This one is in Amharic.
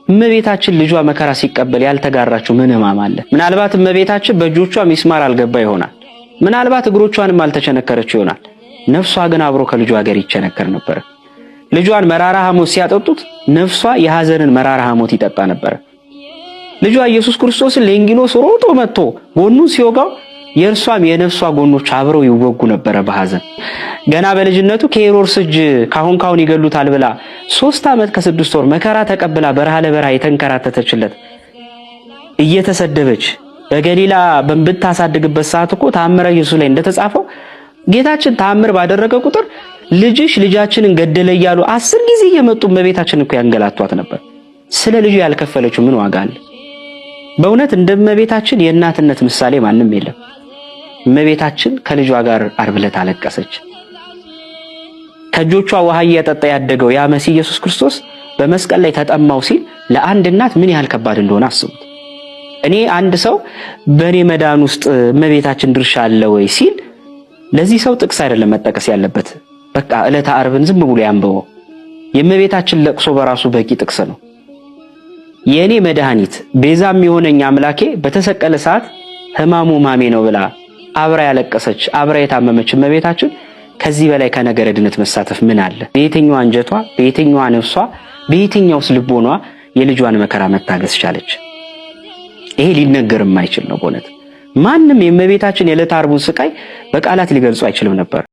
እመቤታችን ልጇ መከራ ሲቀበል ያልተጋራችው ምን ሕማም አለ? ምናልባት እመቤታችን በእጆቿ ሚስማር አልገባ ይሆናል። ምናልባት እግሮቿንም አልተቸነከረችው ይሆናል። ነፍሷ ግን አብሮ ከልጇ ጋር ይቸነከር ነበር። ልጇን መራራ ሐሞት ሲያጠጡት ነፍሷ የሐዘንን መራራ ሐሞት ይጠጣ ነበር። ልጇ ኢየሱስ ክርስቶስን ሌንጊኖስ ሮጦ መጥቶ ጎኑን ሲወጋው የእርሷም የነፍሷ ጎኖች አብረው ይወጉ ነበረ በሐዘን። ገና በልጅነቱ ከሄሮድስ እጅ ካሁን ካሁን ይገሉታል ብላ 3 ዓመት ከ6 ወር መከራ ተቀብላ በረሃ ለበረሃ የተንከራተተችለት፣ እየተሰደበች በገሊላ በምታሳድግበት ሰዓት እኮ ተአምረ ኢየሱስ ላይ እንደተጻፈው ጌታችን ተአምር ባደረገ ቁጥር ልጅሽ ልጃችንን ገደለ እያሉ 10 ጊዜ እየመጡ እመቤታችን እኮ ያንገላቷት ነበር። ስለ ልጁ ያልከፈለችው ምን ዋጋ አለ? በእውነት እንደ እመቤታችን የእናትነት ምሳሌ ማንም የለም። እመቤታችን ከልጇ ጋር ዓርብ ዕለት አለቀሰች። ከእጆቿ ውሃ እየጠጣ ያደገው ያ መሲህ ኢየሱስ ክርስቶስ በመስቀል ላይ ተጠማው ሲል ለአንድ እናት ምን ያህል ከባድ እንደሆነ አስቡት። እኔ አንድ ሰው በእኔ መዳን ውስጥ እመቤታችን ድርሻ አለ ወይ ሲል ለዚህ ሰው ጥቅስ አይደለም መጠቀስ ያለበት። በቃ ዕለተ ዓርብን ዝም ብሎ ያንብበው። የእመቤታችን ለቅሶ በራሱ በቂ ጥቅስ ነው። የእኔ መድኃኒት ቤዛም የሆነኝ አምላኬ በተሰቀለ ሰዓት ሕማሙ ሕማሜ ነው ብላ አብራ ያለቀሰች፣ አብራ የታመመች እመቤታችን ከዚህ በላይ ከነገረ ድነት መሳተፍ ምን አለ? በየትኛዋ አንጀቷ፣ በየትኛዋ ነፍሷ፣ በየትኛውስ ልቦኗ የልጇን መከራ መታገስ ቻለች? ይሄ ሊነገር የማይችል ነው። በእውነት ማንም የእመቤታችን የዕለተ ዓርቡን ስቃይ በቃላት ሊገልጹ አይችልም ነበር።